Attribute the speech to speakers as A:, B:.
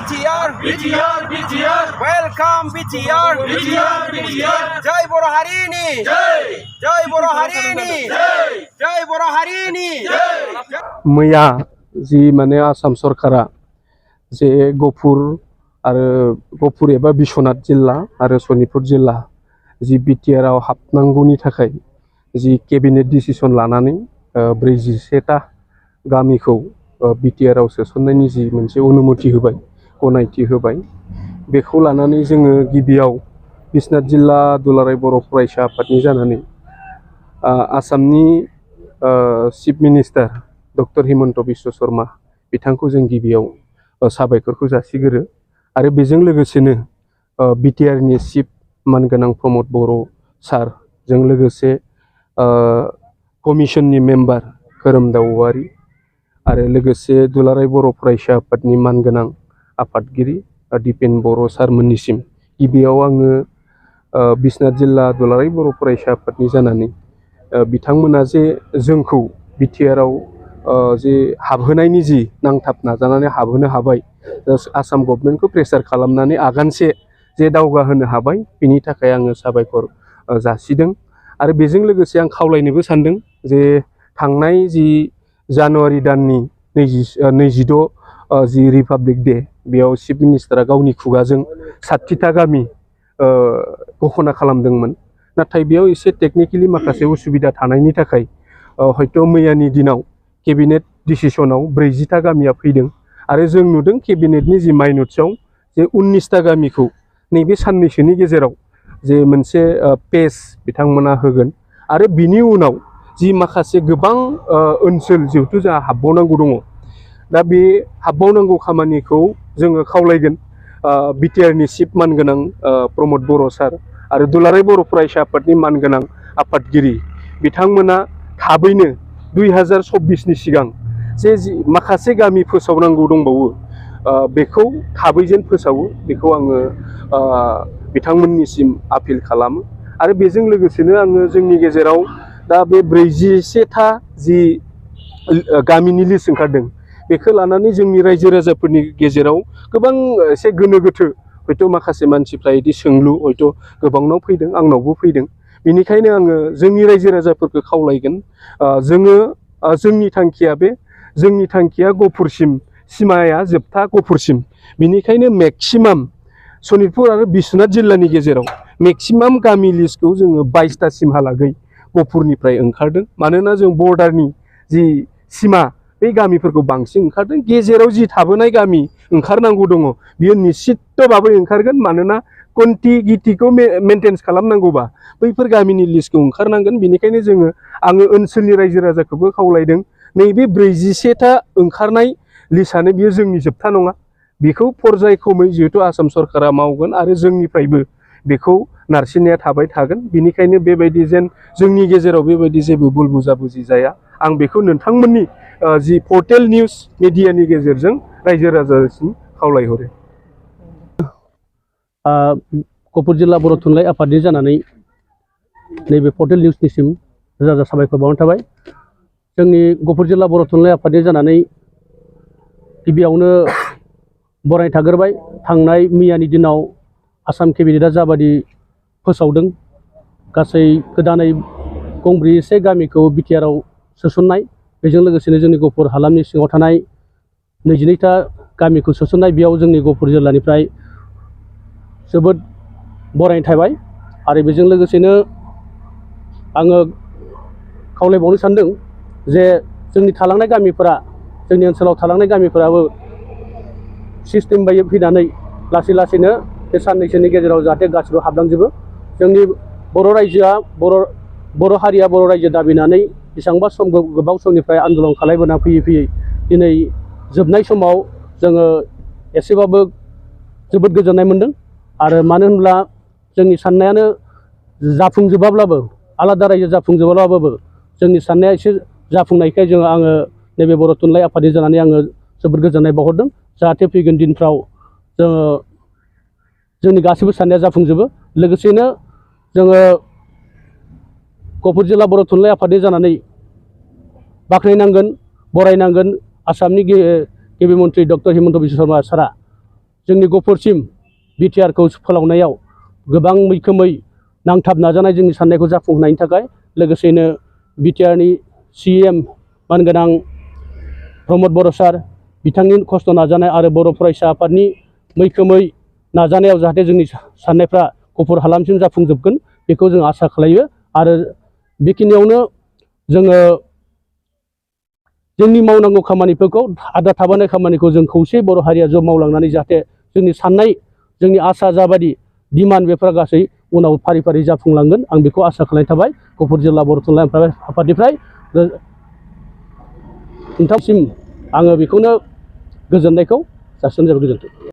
A: BTR, welcome BTR, Jai Boro Harini, Jai Boro Harini, Jai Boro Harini.
B: मैया जी माने आसाम सरकारा जे गफुर एबा बिश्वनाथ जिल्ला आरो सनितपुर जिल्ला जी बिटिआर आव हाबनांगौनि थाखाय जी केबिनेट डिसिसन लानानै 41टा गामिखौ बिटिआर आव सोसननायनि जी मोनसे अनुमति होबाय गनायथि होबाय बेखौ लानानै जोङो गिबियाव बिश्वनाथ जिल्ला दुलाराय बर' फरायसा आफादनि जानानै आसामनि chief minister doctor Himanta Biswa Sharma बिथांखौ जों गिबियाव साबायखरखौ जासिगोरो आरो बेजों लोगोसेनो बिटिआर नि चिफ मानगोनां प्रमद बर' सार जों लोगोसे कमिसननि मेम्बार खोरोमदाव औवारी आरो लोगोसे दुलाराय बर' फरायसा आफादनि मानगोनां आफादगिरि दिपेन बर' सारमोननिसिम गिबियाव आङो बिश्वनाथ जिल्ला दुलाराय बर' फरायसा आफादनि जानानै बिथांमोना जे जोंखौ बिटिआर आव जे हाबहोनायनि जि नांथाब नाजानानै हाबहोनो हाबाय आसाम गभर्नमेन्टखौ प्रेसार खालामनानै आगानसे जे दावगाहोनो हाबाय बिनि थाखाय आङो साबायखर जासिदों आरो बेजों लोगोसे आं खावलायनोबो सानदों जे थांनाय जि जानुवारि दाननि 26 जि रिपाब्लिक डे बेयाव चिफ मिनिस्टारा गावनि खुगाजों 60टा गामि घोषणा खालामदोंमोन नाथाय बेयाव एसे टेक्निकेलि माखासे उसुबिदा थानायनि थाखाय हयथ' मैयानि दिनाव केबिनेट डिसिसनाव 40टा गामिया फैदों आरो जों नुदों केबिनेटनि जि माइनट्सआव जे 19टा गामिखौ नैबे साननैसोनि गेजेराव जे मोनसे पेज बिथांमोना होगोन आरो बिनि उनाव जि माखासे गोबां ओनसोल जिहेतु जोंहा हाबबावनांगौ दङ दा बे हाबबावनांगौ खामानिखौ जोङो खावलायगोन बिटिआर नि चिफ मानगोनां प्रमद बर' सार आरो दुलाराय बर' फरायसा आफादनि मानगोनां आफादगिरि बिथांमोना थाबैनो 2024 नि सिगां जे माखासे गामि फोसावनांगौ दंबावो बेखौ थाबै जेन फोसावो बेखौ आङो बिथांमोननिसिम आपिल खालामो आरो बेजों लोगोसेनो आङो जोंनि गेजेराव दा बे 41टा जि गामिनि लिस्ट ओंखारदों बेखौ लानानै जोंनि रायजो राजाफोरनि गेजेराव गोबां एसे गोनो गोथो हयथ' माखासे मानसिफ्रा इदि सोंलु हयथ' गोबांनाव फैदों आंनावबो फैदों बेनिखायनो आङो जोंनि रायजो राजाफोरखौ खावलायगोन जोंनि थांखिया गफुरसिम सिमाया जोबथा गफुरसिम बेनिखायनो मेक्सिमाम सनितपुर आरो बिश्वनाथ जिल्लानि गेजेराव मेक्सिमाम गामि लिस्टखौ जोङो 22टासिमहालागै गफुरनिफ्राय ओंखारदों मानोना जों बर्डारनि जि सिमा बे गामिफोरखौ बांसिन ओंखारदों गेजेराव जि थाबोनाय गामि ओंखारनांगौ दङ बियो निश्चितभाबै ओंखारगोन मानोना कन्टिगिटिखौ मेनटेन्स खालामनांगौबा बैफोर गामिनि लिस्टखौ ओंखारनांगोन बेनिखायनो आङो ओनसोलनि रायजो राजाखौबो खावलायदों नैबे 41टा ओंखारनाय लिस्टआनो बियो जोंनि जोबथा नङा बेखौ पर्यायक्रमै जिहेतु आसाम सरकारा मावगोन आरो जोंनिफ्रायबो बेखौ नारसिननाया थाबाय थागोन बेनिखायनो बेबायदि जेन जोंनि गेजेराव बेबायदि जेबो बुल बुजाबुजि जाया आं बेखौ नोंथांमोननि जि पर्टेल निउज मिडियानि गेजेरजों रायजो राजासिम खावलायहरो
C: गफुर जिल्ला बर' थुनलाइ आफादनि जानानै नैबे पर्टेल निउसनिसिम रोजा रोजा साबायखर बावनाय थाबाय जोंनि गफुर जिल्ला बर' थुनलाइ आफादनि जानानै गिबियावनो बरायनाय थाग्रोबाय थांनाय मैयानि दिनाव आसाम केबिनेटआ जाबादि फोसावदों गासै गोदानै गंब्रैसे गामिखौ बिटिआर आव सोसननाय बेजों लोगोसेनो जोंनि गफुर हालामनि सिङाव थानाय 22टा गामिखौ सोसननाय बेयाव जोंनि गफुर जिल्लानिफ्राय जोबोद बरायनाय थाबाय आरो बेजों लोगोसेनो आङो खावलायबावनो सानदों जे जोंनि थालांनाय गामिफोरा जोंनि ओनसोलाव थालांनाय गामिफोराबो सिस्टेम बायदि फैनानै लासै लासैनो बे साननैसोनि गेजेराव जाहाथे गासिबो हाबलांजोबो जोंनि बर' रायजोआ बर' हारिया बर' रायजो दाबिनानै बेसेबांबा सम गोबाव समनिफ्राय आन्दलन खालामबोना फैयै दिनै जोबनाय समाव जोङो एसेबाबो जोबोद गोजोननाय मोन्दों आरो मानो होनब्ला जोंनि साननायानो जाफुंजोबाब्लाबो आलादा रायजो जाफुंजोबाब्लाबो जोंनि साननाया एसे जाफुंनायखाय आङो नैबे बर' थुनलाइ आफादनि जानानै आङो जोबोद गोजोननाय बावहरदों जाहाथे फैगोन दिनफ्राव जोंनि गासैबो साननाया जाफुंजोबो लोगोसेनो जोङो गफुर जिल्ला बर' थुनलाइ आफादनि जानानै बाख्नायनांगोन बरायनांगोन आसामनि गिबि मन्थ्रि डक्टर हिमन्त बिश्व शर्मा सारा जोंनि गफुरसिम बिटिआरखौ फोलावनायाव गोबां मैखोमै नांथाब नाजानाय जोंनि साननायखौ जाफुंहोनायनि थाखाय लोगोसेनो बिटिआरनि CM मानगोनां प्रमद बर' सार बिथांनि खस्थ' नाजानाय आरो बर' फरायसा आफादनि मैखोमै नाजानायाव जाहाथे जोंनि साननायफ्रा गफुर हालामसिम जाफुंजोबगोन बेखौ जों आसा खालायो आरो बेखिनियावनो जोङो जोंनि मावनांगौ खामानिफोरखौ आद्रा थाबोनाय खामानिखौ जों खौसे बर' हारिया ज' मावलांनानै जाहाथे जोंनि साननाय जोंनि आसा जाबादि डिमान्ड बेफोर गासै उनाव फारि फारि जाफुंलांगोन आं बेखौ आसा खालामनाय थाबाय गफुर जिल्ला बर' थुनलाइ आफादनिफ्राय नोंथांसिम आङो बेखौनो गोजोननायखौ जासिनाय जाबाय। गोजोन्थों।